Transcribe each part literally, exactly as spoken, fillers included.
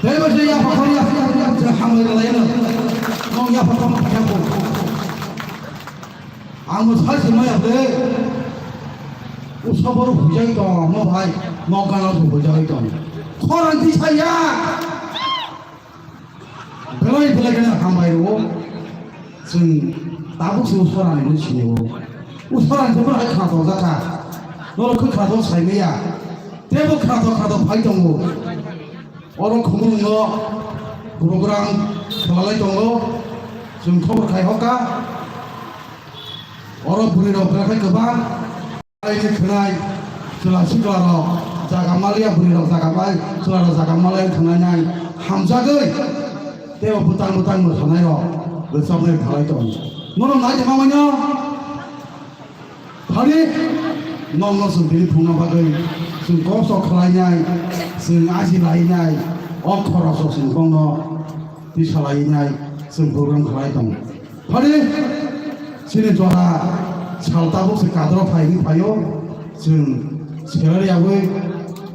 Tei bo se yapha thang ya, ya, hamle lalai no. Nong yapha thang ya ko. Ang bo sai se maya de. Us Soboro hujai tong, mo bhai, nokgana bo hujai tong. Khorang tisaya. Belai belai kena hambai rwo. Chwng tabuk se usarani no sini o. Usarani se hai khna tong jakha. Norok khe khna tong sai maya. Tebo khna tong khna tong phai tongo. Oro khumulwngo program khalalai tongo. Chwng khobor khai hoka. Oro bwrwi rok belai kwbang. Ai khe khwnai, chwla sikla rok jaga maliya, bwrwi rok jaga mai, chwla rok jaga maliya khwnai nai hamjagwi. Tei o bwtang bwtang mwsanai rok rwchapnai phalai tong. Nono nai tongma manya. Phari nokno chwng tini phungna bagwi chwng kok sok khlai nai, chwng aji lai nai, o khorok rok chwng bongno tisa lai nai, chwng program khlai tong. Phani chini jora sal tabuk se kadro phai ni phaio, chwng salary yawi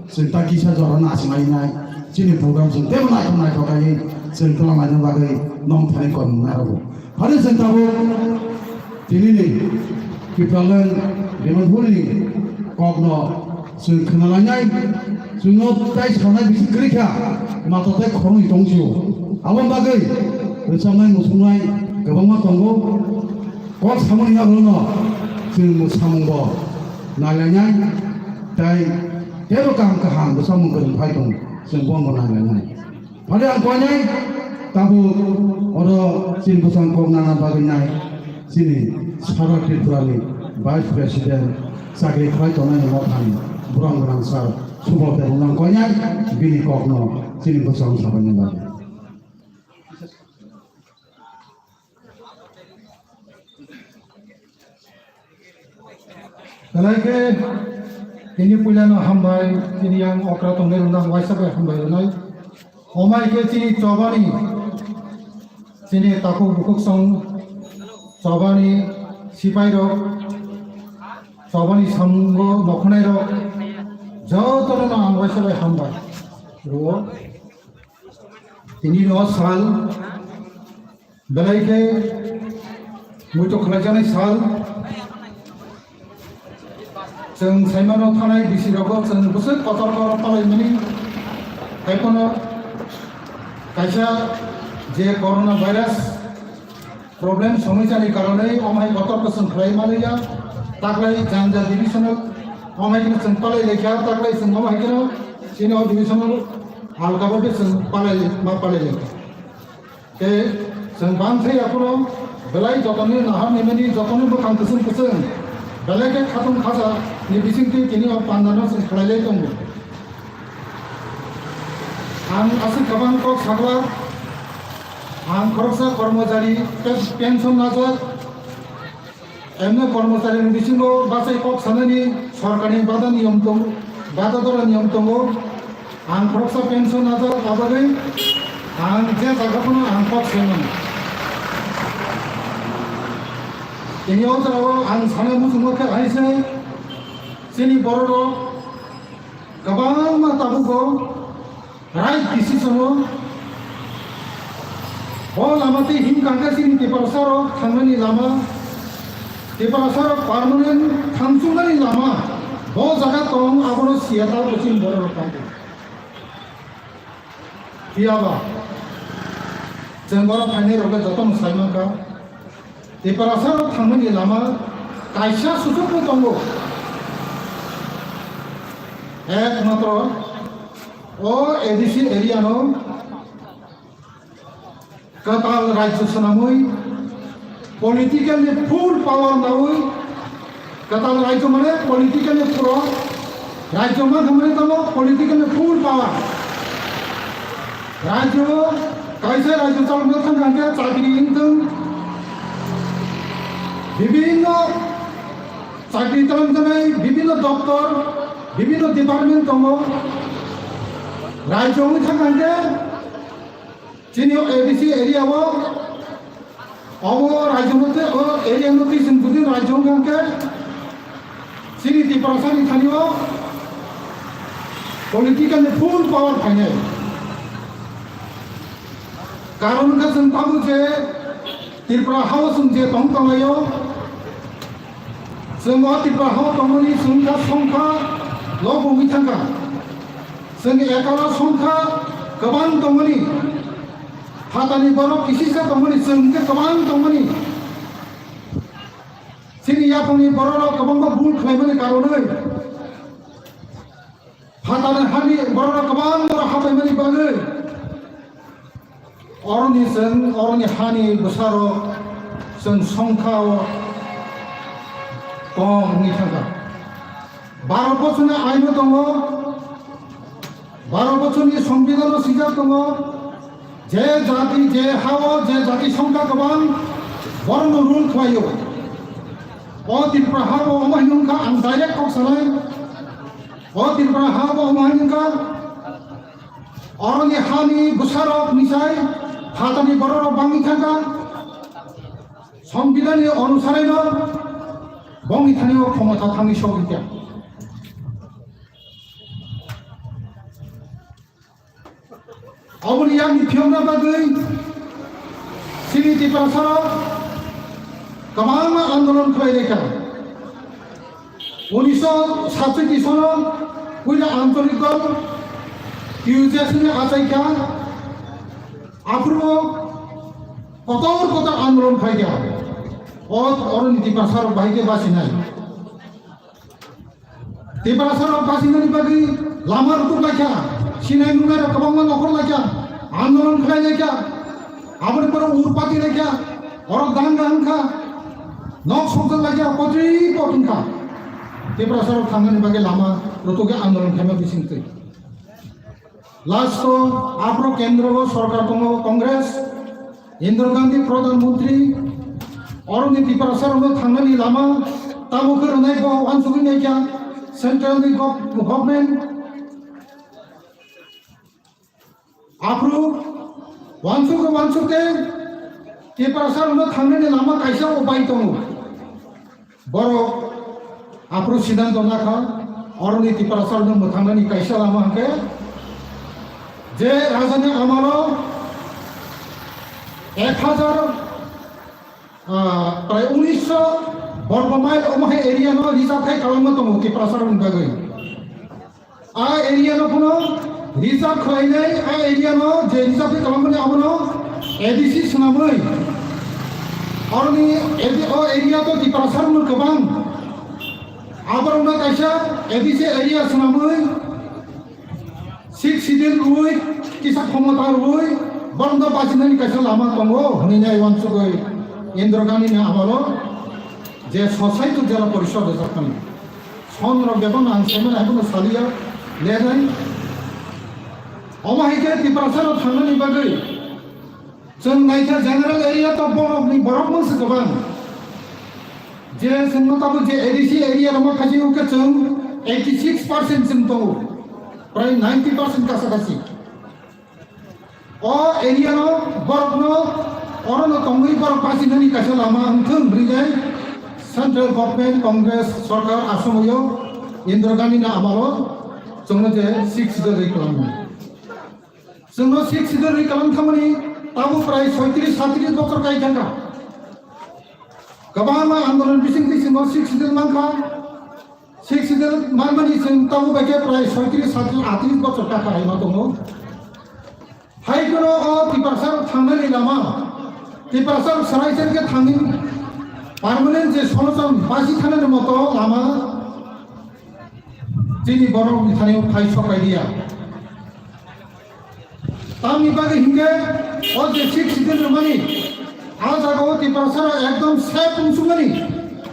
chwng ta kisa jora na aswk lai nai, chini program chwng tebo naithok naithok kaiwi chwng twlang laina bagwi nong thani kon nai rw. Phani chwng tabuk tini ni Kiphilwng Remontphul ni kok no chwng khna lai nai, chwng no tai sanai bisi kwrwi kha, mato tai khoroknwi tong sio. Aboni bagwi rwchapnai muchungnai kwbangma tongo. Kok samani yagulo no chwng samung bo nai lai nai, tai tebo kaham kaham bwsamung kwrwng phai tong, chwng bono nai lai nai. Phale ang koinai tabuk oro chini bwsang kok nana bagwi nai chini Sara Tripura ni Vice President chakri khlai tongnai ni mothani borok gwnang sir Subal Tebong ang koinai bini kok no chini bwsang sabai ni bagwi. Belai khe tini puilano hambai, tini yang okra tongnai rwna ang waisa bai hambai rwnai. Omai khe chini chobani, chini takhuk bukhuk song chobani sipai rok, chobani samungo nokhnai rok, jotono no ang waisa bai hambai rwo. Tini no sal, belai khe muitu khlaijaknai sal. Chwng saimano thanai bisi rogo chwng bwswk kotor kotor palaimani. Haiphano kaisa je corona virus problem somosya ni karonwi omo hai kotor ko chwng khlai maliya. Taklai janja divisional omo hai khe chwng palai laikha, taklai chwng omo hai khe chini o divisional halka bo khe chwng palai ma palai laikha. Tei chwng bangthai aphuru belai jotoni nahar nimani jotoni bwkhang kwchwng kwchwng belai khe khatung khaja ni bisingtwi tini o pandano chwng khlailai tongo. Ang aswk kwbang kok saglak, ang khoroksa kormojari pe-, pension najak, emne kormojari ni bisingo bachai kok sanani sorkarni bada niyom tong-, bada dora niyom tongo. Ang khoroksa pension najak, abagwi ang je jaga phano ang kok saimano. Tini o jagao ang sana muchungma khe hai se chini bororok kwbangma tabugo right decision o. O lama tei himkha khe chini Tiprasa rok thangnani lama, Tiprasa rok permanent thangchungnani lama bo jaga tong, abono siya ta bo chini bororok tangkhe. Phiya ba chwng borok phainai rok le jotono sai mankha. Tiprasa rok thangmani lama kaisa suchukbo tongo. Ekmatro o A D C area no kwtal rajyo swnamwi political ni full power nawi, kwtal rajyo mane political ni pro, rajyo ma khamani tamo political ni full power. Rajyo kaisa rajyo chalokna thang khe chakri wngthung, bibhinno chakri tang tanai bibhinno doptor, bibhinno department tongo. Rajyo wngwi thang khe chini A D C area o obo rajyo no tei o area no tei chwng jodi rajyo wngkha khe chini Tiprasa ni thani o political ni full power phainai. Karon wngkha chwng tabuk je Tripura ha o chwng je tong tonglaio, Chwng o Tripura hao tongmani chwng kha songkha lobo wngwi thangkha. Chwng ekala songkha kwbang tongmani. Phatani borok kisisa tongmani, chwng khe kwbang tongmani. Chini yaphangni bororok kwbangma bul khlaimani karonwi phatani hani bororok kwbang borok hapaimani bagwi oroni chwng, oroni hani bwsarok chwng songkha o kom wngwi thangkha. Bharat bochorni aino tongo, Bharat bochorni songbidano swijak tongo, je jati, je hao, je jati songkha kwbang, borokno rule khlaio. O Tripura hao omo hinwi wngkha, ang direct kok sanai. O Tripura hao omo hinwi wngkha, oroni hani bwsarok nisai phatani bororok bangwi thangkha. Songbidani onusareno bongni thani o khomota thangwi sogwi kha. Oboni yakni phiyokna bagwi chini Tiprasarok kwbangma andolon khlai laikha. Unisho satchoti sono puila ancholik dol T U J S ni achaikha, aphuru kotor kotor andolon khlaikha. O, oroni Tiprasarok bahai khe basinai. Tiprasarok basinani bagwi lama rutuk laikha, sinai nunai rok kwbangma nokhor laikha, andolon khlai laikha, aboni pore ur pati laikha, orok danga wngkha, nok songchar laikha, kotri pot wngkha. Tiprasarok thangnani bagwi lama rutukwi andolon khaima bisingtwi. Last o aphuru kendro o sorkar tongo Congress, Indira Gandhi Pradhan Mantri, oroni Tiprasarokno thangnani lama tamo khe rwnai bo uansugwi naikha central ni gov-, government. Aphuru uansuk uansuk khe Tiprasarokno thangnani lama kaisa upai tongo. Borok aphuru siddhanto nakha, oroni Tiprasarokno mwthangnani kaisa lama hwnkhe je rajani amalo ek hajar, ah, prai unisho borgo mile omo hai area no reserve khai kwlangma tongo Tiprasarokni bagwi. A area no phano reserve khlainai, a area no je reserve khe kwlangmani abono A D C swnamwi. Oroni A D, o area to Tiprasarokno kwbang. Aborokno kaisa A D C area swnamwi six schedule rwui kisa khomota rwui borokno bachinani kaisa lama tongo hwnwi nai uansugwi Indira Gandhi ni amalo je sosaito jela porishod rwjakmani. Sonrok bebakno ang saimano, haiphano saliya, lenai. Omo hai khe Tiprasarok thangnani bagwi chwng naikha general area to borokni borok mangsa kwbang. Je chwngno tabuk je A D C area rokno khachi hwnkhe chwng eighty six percent chwng tongo, prai ninety percent kasa kasi. O area no borok no oro no tongwi borok bachinani kaisa lama wngthung hwnwi central government Congress sorkar asomoyo Indira Gandhi ni amalo chwngno je six schedule rwi kwlangmani. Chwngno six schedule rwi kwlang thangmani tabuk prai soitris satris bochor kai thangkha. Kwbangma andolon bisingtwi chwngno six schedule mankha. Six schedule manmani chwng tabuk bai khe prai soitris satris atris bochor ta khaima tongo. Hai kheno o Tiprasarok thangnani lama, Tiprasarok swrai chen khe thangwi permanent je solution basi thanani moto lama chini borokni thani phai sok pai liya. Tamni bagwi hinkhe o je six schedule rwmani, a jagao Tiprasarok ekdom safe wngsukmani,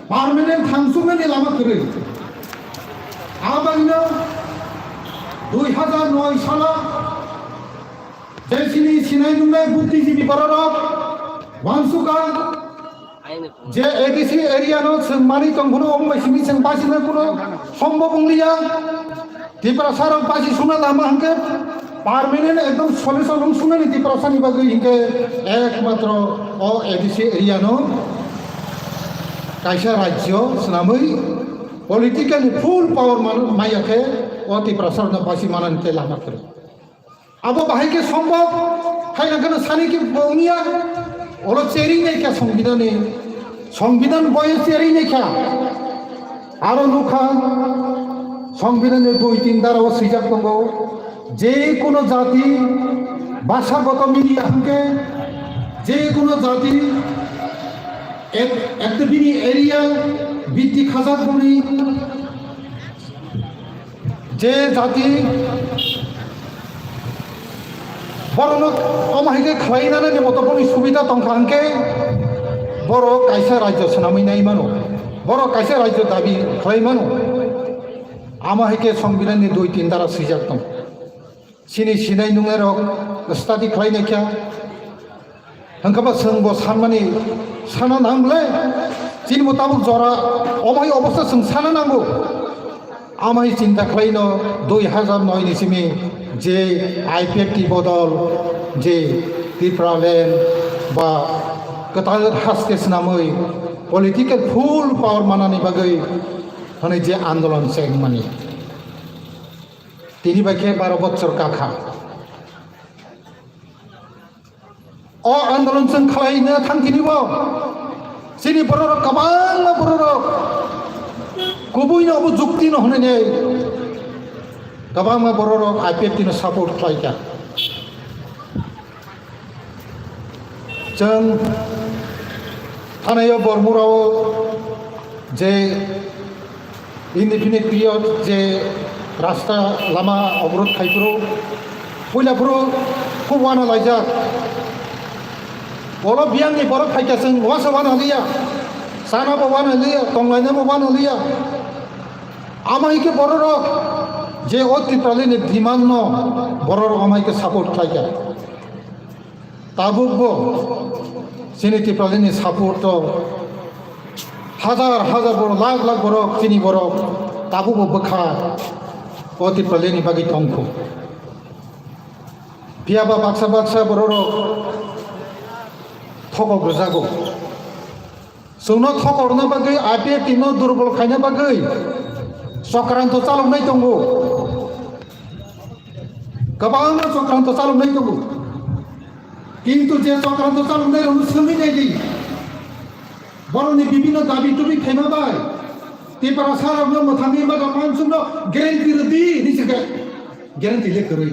permanent thangsukmani lama kwrwi. A bagwino dui hazar noi salo je chini sinai nungnai buddhijibi bororok uansukha, je A D C area no chwng manwi tong phano, omo bai simi chwng bachina kuno sombob wngliya. Tiprasarok bachi suna lama hwnkhe permanent ekdom solution wng sunani Tiprasani bagwi hwnkhe ekmatro o A D C area no kaisa rajyo swnamwi politically full power man-, maya khe o Tiprasarokno bachi manani tei lama kwrwi. Abo bahai khe sombob, hai na kheno sani khe bo wngya, olo cheri nai kha songbidani, songbidhan boyo cheri nai kha. Aro nukha, Songbidanni dui tin dara o swijak tongo, je kono jati bhashagoto milia hwnkhe, je kono jati ek-, ekta bini area biddi khajak boni, je jati borokno omo hai khe khlainani moto boni subida tongkha hwnkhe, borok kaisa rajyo swnamwi nai mano, borok kaisa rajyo dabi khlai mano. Amo hai khe Songbidanni dui tin dara swijak tong. Chini sinai nungnairok study khlai naikha. Hwnkhe ba chwng bo sanmani sana nang le, chini bo tabuk jora omo hai obostha chwng sana nango. Amai chinta khlaino dui hazar noi ni simi je I P F T bodol je Tipraland ba kwtal haste swnamwi political full power manani bagwi hwnwi je andolon chengmani. Tini bai khe baro bochor kakha. O andolon chwng khlaina thangkini bo chini bororok kwbangma bororok kubuino obo jukti no hwnwi nei kwbangma bororok I P F T no support khlaikha. Chwng thanaio Bormurao je indefinite period je rasta lama oborod khai phuru, puila phuru khub wana laijak. Olo biyangni borok phaikha chwng wasa wana liya, chana bo wana liya, tonglaina bo wana liya. Amo hai khe bororok je o Tipralandni demand no bororok amo hai khe support khlaikha. Tabukbo chini Tipralandni support o hazar hazar borok, lakh lakh borok, chini borok tabukbo bwkha o Tipralandni bagwi tongkho. Phiya ba baksa baksa bororok thokok rwjago. Chwngno thokorna bagwi, I P F T no durbol khaina bagwi chokranto chaloknai tongo. Kwbangma chokranto chaloknai tongo. Kintu je chokranto chaloknai rokno swngwi nai di. Borokni bibinno dabi tubi khaima bai Tiprasa rokno mwthangwi maga mansukno guarantee rwdi hinwi se khe. Guarantee le kwrwi.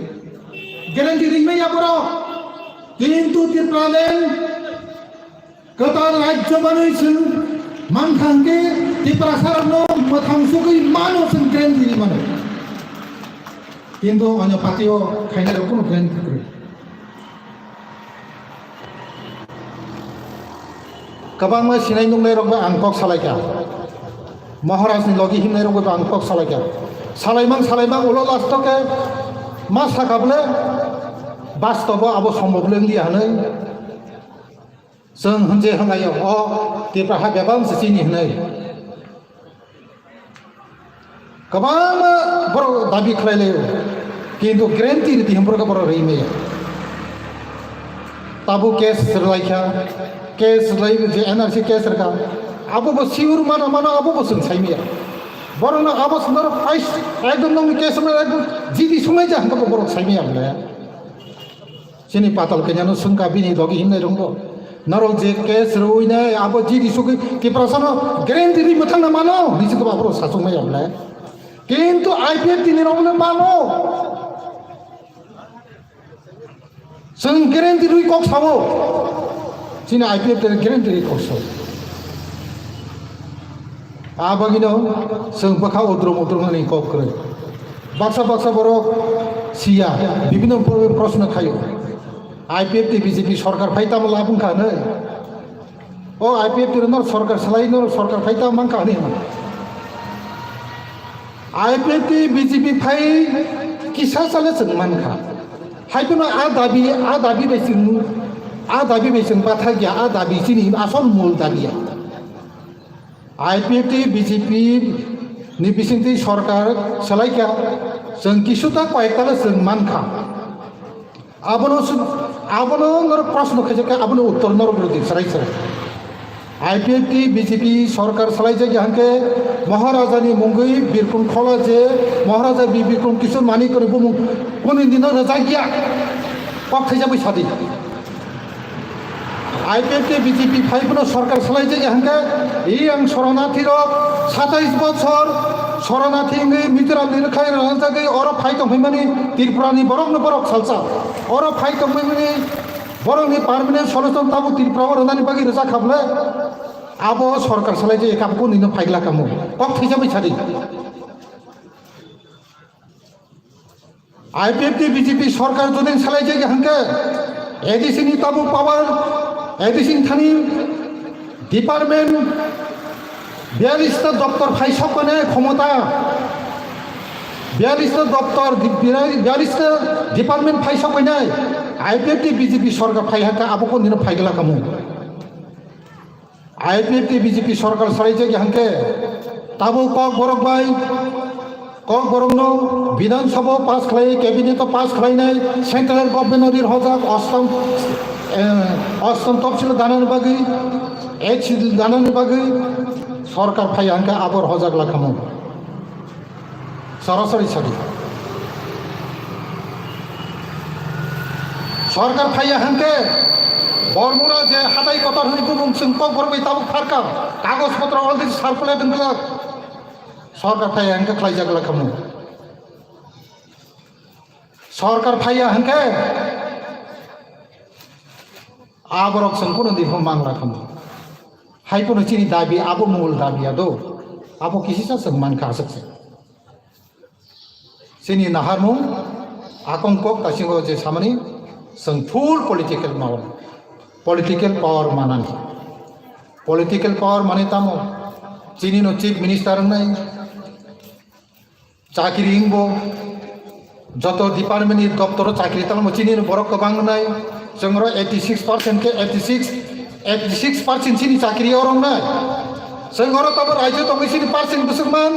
Guarantee ringmaya borok. Kintu Tipraland kwtal rajyo manwi chwng mankha hwnkhe Tiprasarokno mwthang sugwi mano chwng guarantee rwi mano. Kintu onyo party o khainai rok kunu guarantee kwrwi. Kwbangma sinai nuknai rokno ang kok salaikha. Maharaj ni logi himnai rokno ang kok salaikha. Salaimang salaimang ulo last o khe ma sakha bole bastobo abo sombob le wngya hwnwi. Chwng hwnje hwnlaio, o Tipra ha bebak se chini hwnwi. Kwbangma borok dabi khlai laio, kintu guarantee rwdi hwnphru khe borok rwi maya. Tabuk case rwlaikha, case rwlai je N R C case rwkha, abo bo sure mano mano abo bo chwng sai maya. Borokno abo chwng norok ekdom nokni case rwmani ekdom jidi sungnai ja hwnkhe bo borok sai maya bole. Chini patal kanyano swngkha bini logi himnai rokbo. Norok je case rwinai abo jidi sugwi Tiprasano guarantee rwi mwthangna mano hinwi se kwbangma borok sachukmaya bole. Kintu I P F T ni rokno mano. Chwng guarantee rwi kok sao. Chini I P F T ni guarantee rwi kok sao. A bagwino chwng bwkha udrum udrum nani kok kwrwi. Baksa baksa borok siya, bibinno pro-, proshno khaio. I P F T B J P sorkar phai tamo labung kha hinwi. O I P F T rok nor sorkar salai nor sorkar phai tamo mankha hinwi hino. I P F T B J P phai kisa sale chwng mankha. Hai phano a dabi, a dabi bai chwng, a dabi bai chwng bathakya, a dabi chini asol mul dabi ya. I P F T B J P ni bisingtwi sorkar salaikha, chwng kisuta koyektala chwng mankha. Abono su-, abono norok proshno khaijak kha, abono uttor norok rwdi chwrai chwrai. I P F T B J P sorkar salaijak ya hwnkhe Maharajani mungwi Birkun Khola je Maharaja Bi-, Birkun Kishore Manikni bumung kunu dino rwjak ya. Kok thaijagwi sadi. I P F T B J P phai phano sorkar salai jai hwnkhe, yang shoronathi rok satais bochor shoronathi wngwi Mizoram ni rwkhai rwnajagwi oro phai tong phaimani Tripura ni borok no borok salsa. Oro phai tong phaimani borok ni permanent solution tabuk Tripura o rwnani bagwi rwjak kha bwle. Abo sorkar salai jai kha, abo kunu no phaigla kamo. Kok thwijagwi sadi. I P F T B J P sorkar jodi salai jai hwnkhe, A D C ni tabuk power, A D C ni thani department biyalista doptor phai sok kane khomota, biyalista doptor, biyalista department phai sok kane I P F T B J P sorkar phai hwnkhe abo kunu no phaigla kamo. I P F T B J P sorkar salai jai hwnkhe tabuk Kokborok bai, Kokborok no Bidhan Sabha pass khlai, cabinet o pass khlainai, central government no rir hojak ostom, eh, ostom topsil danani bagwi, H C danani bagwi sorkar phai hwnkhe abor hojak lakhamu. Sorasori sadi. Sorkar phaiya hwnkhe Bormura je hatai kotor hwnwi kubung chwng Kokborok bai tabuk pharkha, kagoj potro already circulate wngkha. Sorkar phaiya hwnkhe khlaijak lakhamu. Sorkar phaiya hwnkhe aborok chwng kunu diphuru mang lakhamu. Hai phano chini dabi abo mul dabi ya do. Abo kisisa chwng mankha aswk se. Chini naharmung akong kok taisingo je samani chwng full political power, political power manani. Political power mane tamo? Chini no chief minister wngnai, chakiri wngbo, joto department ni doptoro chakiri tangmo chini no borok kwbang wngnai. Chwng oro eighty six percent khe eighty six, eighty six percent chini chakiri oro wngnai. Chwng oro tamo raijyo tongwi chini percent bwswk man.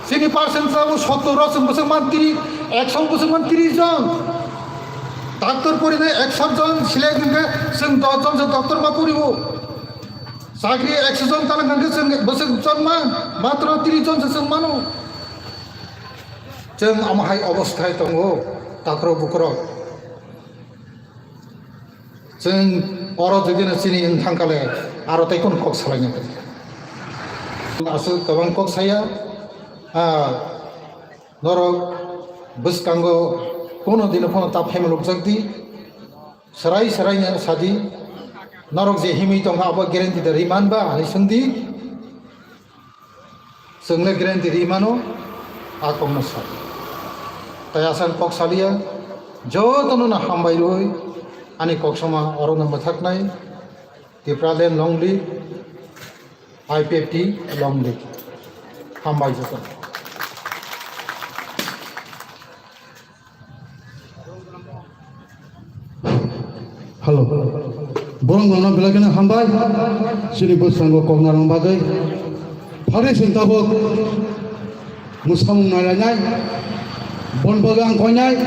Chini percent sabo sottor o chwng bwswk man tiri, ekso bwswk man tiri jon. Doctor porinai ekso jon select hwnkhe chwng dos jon se doctor ma poribo. Chakri ekso jon tala hwnkhe chwng bwswk jon man, matro tiri jon se chwng mano. Chwng amo hai obosthai tongo takrok bukrok. Chwng oro jodi no chini wng thang kale aro tei kunu kok salai nai. Aswk kwbang kok saya, ah, norok bwskango kunu dino phano ta phaima lukjak di, swrai swrai no sadi, norok je himwi tongkha abo guarantee da ri man ba hinwi swng di. Chwng le guarantee ri mano, a kokno sa. Tai asal kok saliya, jotono no hambai rwi, ani kok sama oro no mwthaknai, Tipraland long live, I P F T long live. Hambai jotono. Hello. Borok no belai kheno hambai. Chini bwskango kok narwkna bagwi. Phari chwng tabuk mwsamung nailainai. Bon bagwi ang koinai.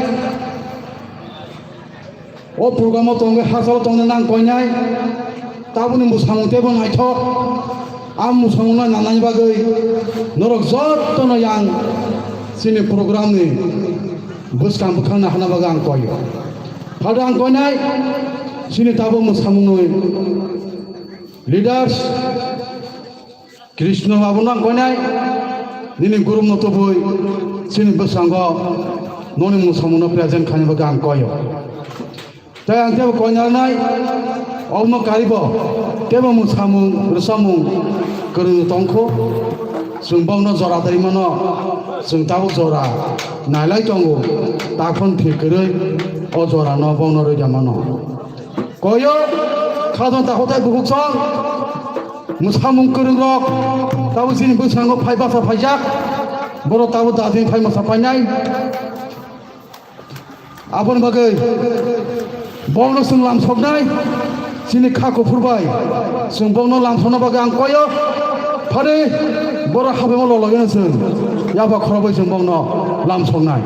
O program o tongwi hachalo tongna nang koinai. Tabukni mwsamung teibo naithok. A mwsamungno nanani bagwi norok jotono yang chini program ni bwskang bwkhakna hana bagwi ang koi. Phado ang koinai chini tabuk mwsamungni leaders Krishna Babu no ang koinai nini group no tubui chini bwskango noni mwsamungno present khaina bagwi ang koio. Tei ang teibo koinarnai, omo karibo teibo mwsamung rwchapmung kwrwng tongkho. Chwng bokno jora twi mano, chwng tabuk jora nailai tongo, takhon thik kwrwi o jorano bokno rwida mano. Koyo khajang takhuk tai bukhuk song mwsamung kwrwng rok tabuk chini bwskango phai basa phaijak, borok tabuk dajin phai masa painai. Aboni bagwi bokno chwng lamsoknai, chini kha kuphur bai chwng bokno lamsokna bagwi ang koyo. Phari borok habaima lologeno chwng yapha khorokbai chwng bokno lamsoknai.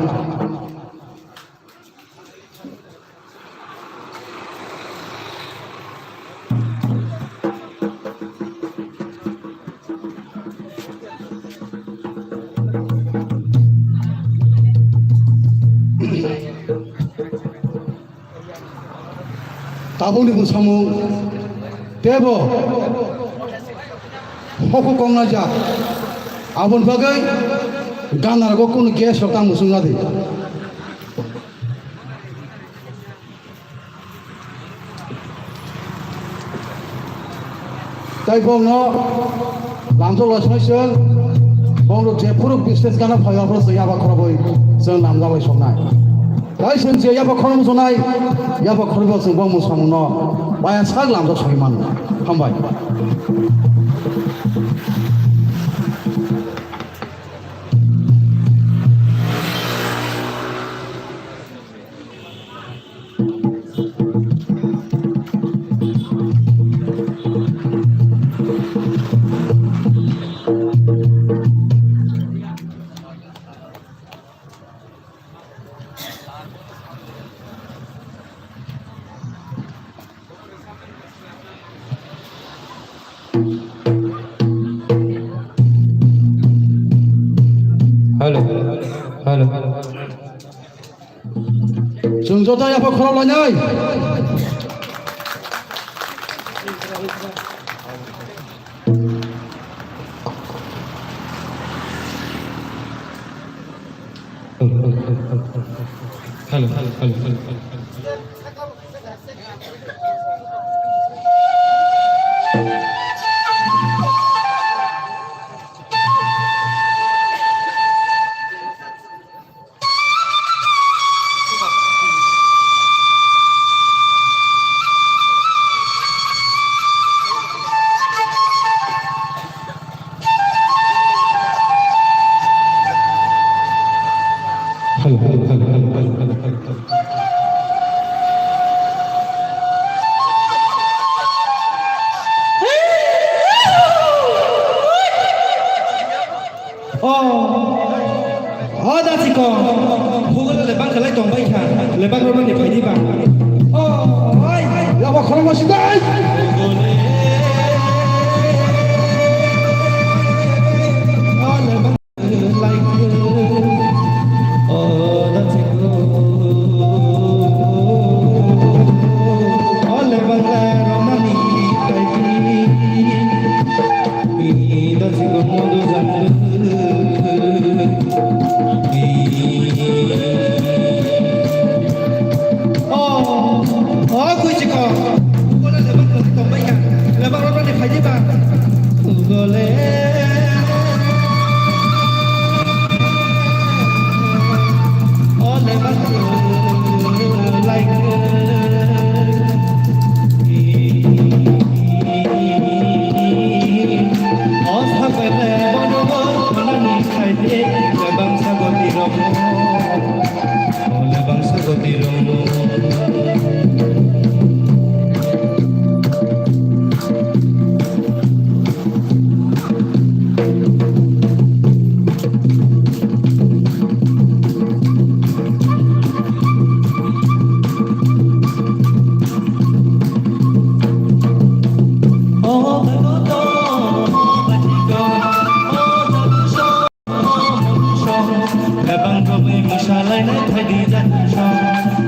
Tabukni bo samung tebo hoko kongna jak. Aboni bagwi ganargo kunu gas rok tang musung jadi. Tai bongno lamjak lai sonai chwng, bongno jephuru business gana phai aphuru chwng yaba khorobwi chwng lamjak lai sonai. Tai chwng je yaba khorobwi sonai, yaba khorobwi chwng bongni samungno baya sak lamjak soi mano. Hambai. Hello, hello. Chwng joto yapha khorok lainai. Hello, hello, hello, hello. O, o da chiko, hugula lebang khalai tong bai kha, lebang rok ni phaidi ba. O, oi, laba khorokma sidai. O, lebang lai kha. O, da chiko. O, lebang lai romani phaidi. Lebang romwi mwsalainai phaidi jakusong.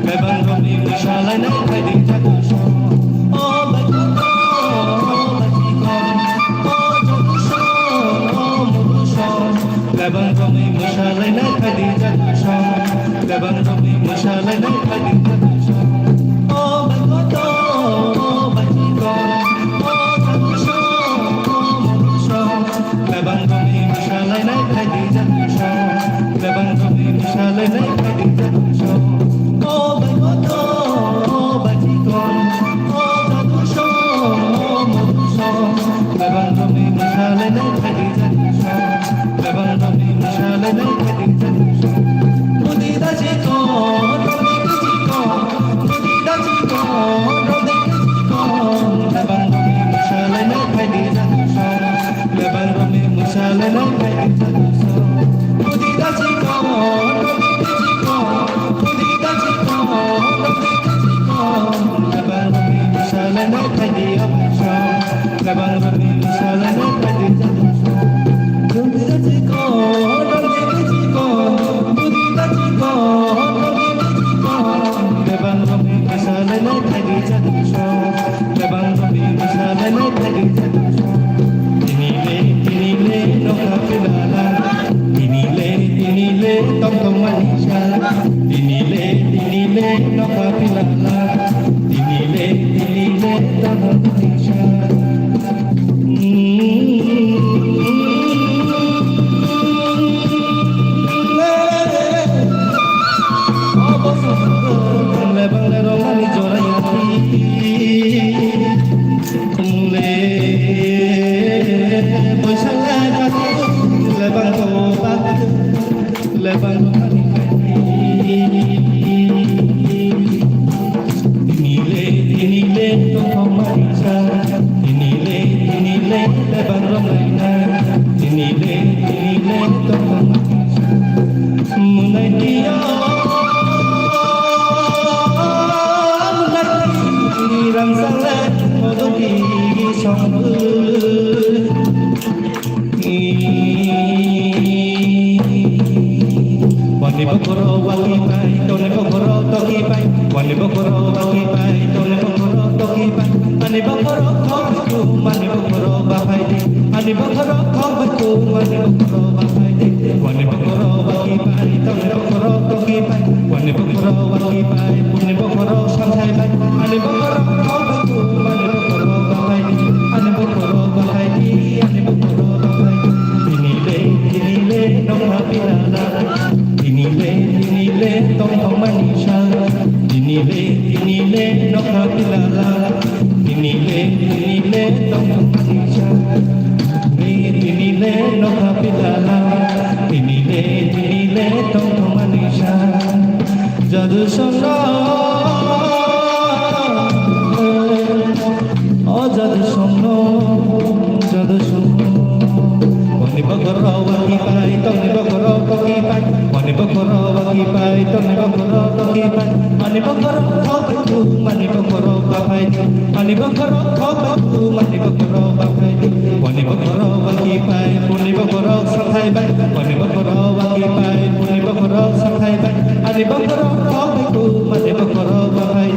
Lebang romwi mwsalainai phaidi jakusong. O baikhuko, o baikhuko, o jakusong, o mudusong. Lebang romwi mwsalainai phaidi jakusong. Lebang romwi mwsalainai phaidi jakusong. O baikhuko, o baikhuko, o jakusong, o mudusong. Lebang romwi mwsalainai phaidi jakusong. Lebang romwi mwsalainai phaidi jakusong. O baikhuko, o baikhuko, o jakusong, o mudusong. Lebang romwi mwsalainai phaidi jakusong. Lebang romwi mwsalainai phaidi jakusong. Mudi da chiko, romwi da chiko, mudi da chiko, romwi da chiko. Lebang romwi mwsalainai phaidi jakusong. Lebang romwi mwsalainai phaidi jakusong. Mudi da chiko, romwi da chiko. Wani bokhoro waki pai, toni bokhoro toki pai, wani bokhoro waki pai, toni bokhoro toki pai, ani bokhoro khok tu, mani bokhoro bapai di, ani bokhoro khok tu, mani bokhoro bapai di, wani bokhoro waki pai, toni bokhoro toki pai, wani bokhoro waki pai, puni bokhoro santai pai, ani bokhoro khok tu, mani bokhoro bapai di, ani bokhoro bapai di, ani bokhoro bapai di. Tini le, tini le, nokha pilala. Tini le, tini le, tongthokmani sal. Tini le, tini le, nokha pilala. Tini le, tini le, tongthokmani sal. Tini le, nokha pilala. Tini le, tini le, tongthokmani sal. Jadu songno. O jadu songno, jadu songno. Wani bokhoro waki pai, toni bokhoro toki pai. Wani bokhoro waki pai, toni bokhoro toki pai. Ani bokhoro thok tu, mani bokhoro bapai. Ani bokhoro thok tu, mani bokhoro bapai. Wani bokhoro waki pai, puni bokhoro sathai pai. Wani bokhoro waki pai, puni bokhoro sathai pai. Ani bokhoro thok tu, mani bokhoro bapai.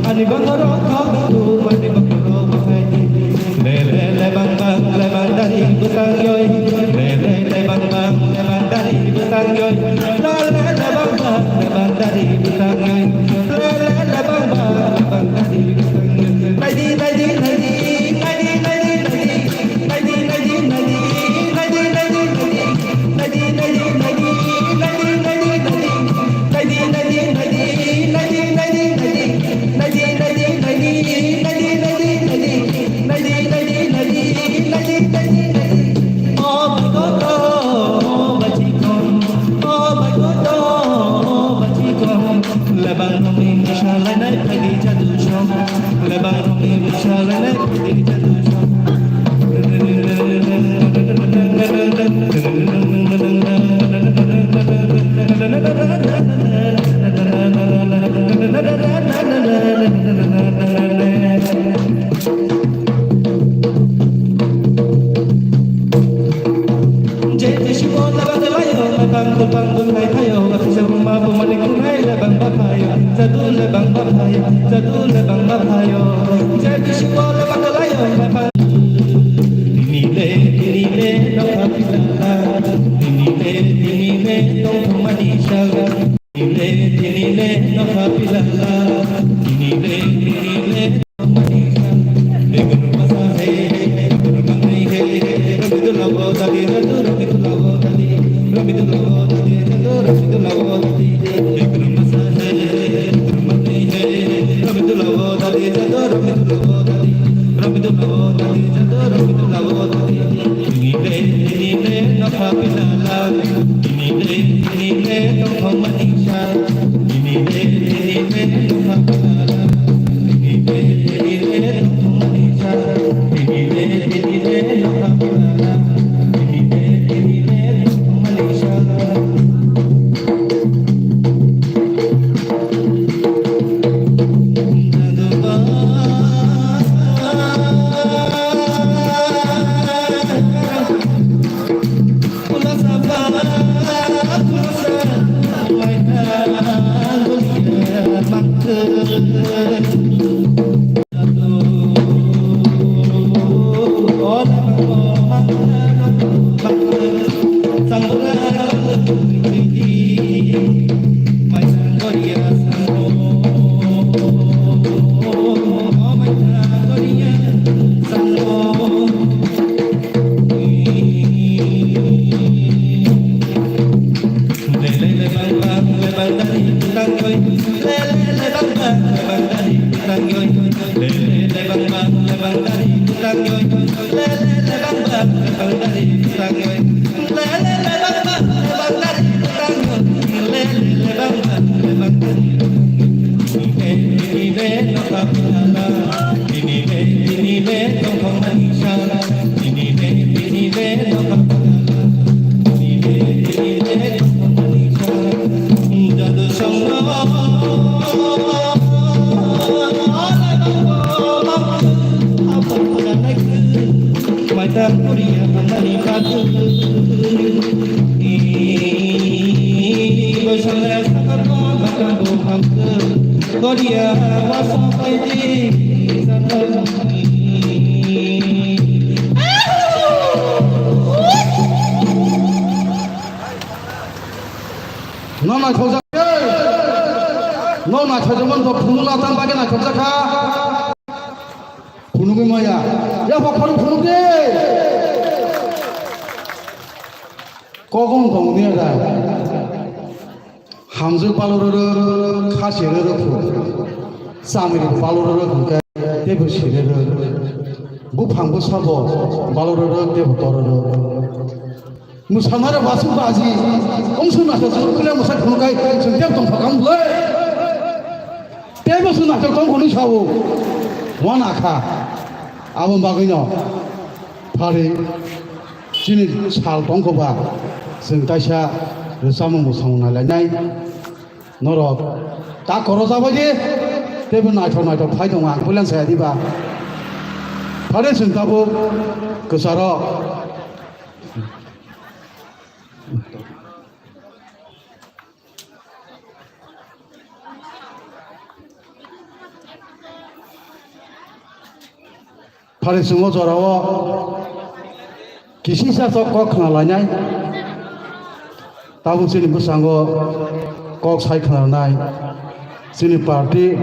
Ani bokhoro thok tu, mani bokhoro bapai. Le, le, le, bang, bang, le, bang, dari, bwsang, yoi. Le, le, le, bang, bang, le, bang, dari, bwsang, yoi. Le, le, le, bang, bang, le, bang, dari, bwsang, yoi. Le, le, le, bang, bang, le, bang, dari, bwsang, yoi. Naidi, naidi, naidi, naidi, naidi, naidi. Lebang rongni bwsa lainai phaidi jadu song. Lebang rongni bwsa lainai phaidi jadu song. Jai Jishu bo labang layo, labang bupang bunai phayo, bakisa buma bumani kunai labang baphayo, jadu labang baphayo, jadu labang baphayo. Jai Jishu bo labang layo, labang. Tini le, tini le, nokha pilala. Tini le, tini le, tongthokmani sal. Tini le, tini le, nokha pilala. Tini le, tini le. No naithokjak, no naithokjak man to phunuk la tang bagwi naithokjak kha. Phunugwi maya, ya pha khorok phunuk de. Kokong tong niya da. Hamjwk palo rwrwk, khasi rwrwk phu. Chamiri palo rwrwk hwnkhe teibo si rwrwk. Buphang bwsabo palo rwrwk, teibo tor rwrwk. Mwsamare wasuk baji, wngsu naithok chwng kule mwsa phunuknai chwng tei tongthok ang bwle. Teibo chwng naithok tong hwnwi sao. Wana kha. Abo bagwino phari chini sal tongkhoba chwng kaisa rwchapmung mwsamung nailainai. Norok ta koro jabai di, teibo naithok naithok phai tongo ang puilan saya diba. Phari chwng tabuk kwcharo. Phari chwng o jorao kisisa sok kok khna lainai. Tabuk chini bwskango kok sai khna nai. Chini party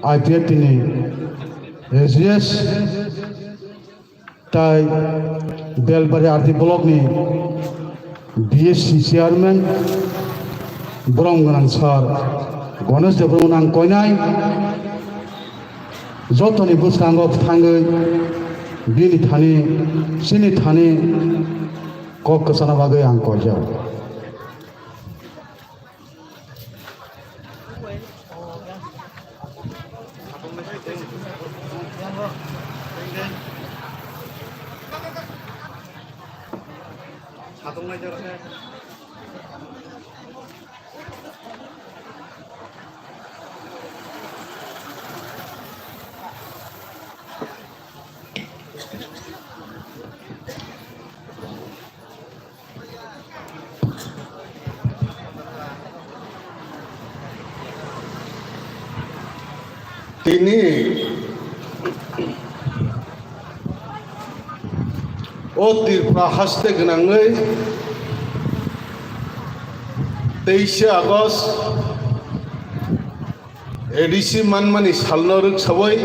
I P F T ni S G S Tai Belbari R D block ni B S C chairman borom gwnang sir Ganesh Debbarma ang koinai jotoni bwskango thangwi bini thani, chini thani kok kwchana bagwi ang koijak. Tini o Tripura haste gwnangwi teishe August A D C manmani salno rwksawi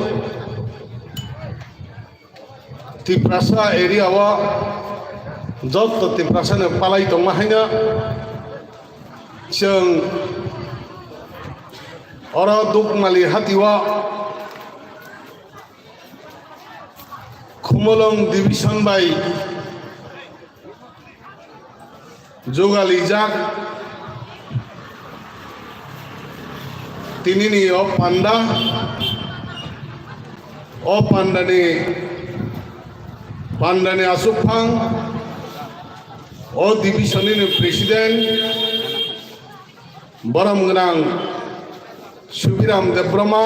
Tiprasa area o jotto Tiprasa no palai tongma haino chwng oro Dukmali hati o Khumulwng division bai jugalijak tinini o panda, o pandani, pandani aswkphang, o division ni president borom gwnang Subiram Debbarma,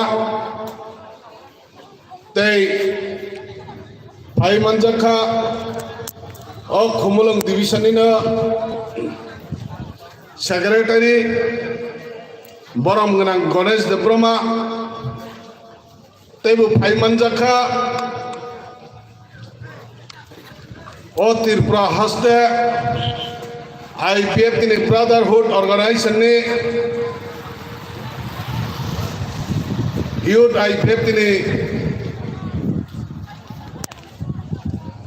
tei phai manjak kha o Khumulwng division nino secretary borom gwnang Ganesh Debbarma, teibo phai manjak kha. O Tripura haste I P F T ni Brotherhood Organization ni Youth I P F T ni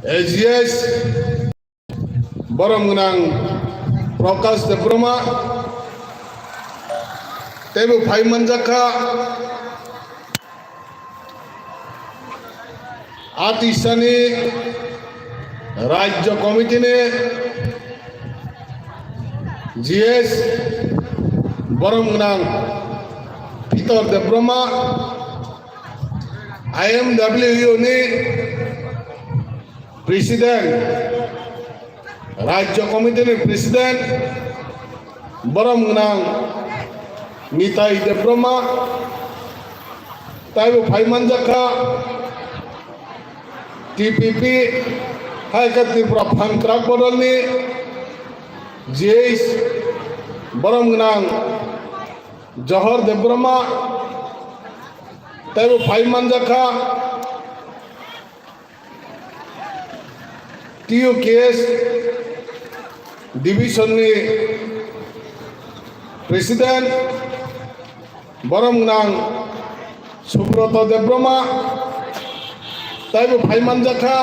A G S borom gwnang Prakash Debbarma, Teibo phai manjak kha a tisani Rajya Committee ni G S borom gwnang Pitor Debbarma, I M W ni President, Rajya Committee ni President, borom gwnang Nitai Debbarma, taibo phai manjak kha T P P, hai khe Tripura Phan Kwrak Bodol ni G S borom gwnang Johor Debbarma, taibo phai manjak kha T U K S division ni President, borom gwnang Subroto Debbarma, taibo phai manjak kha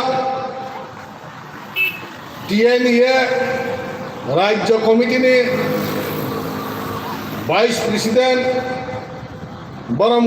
T N A Rajya Committee ni Vice President, borom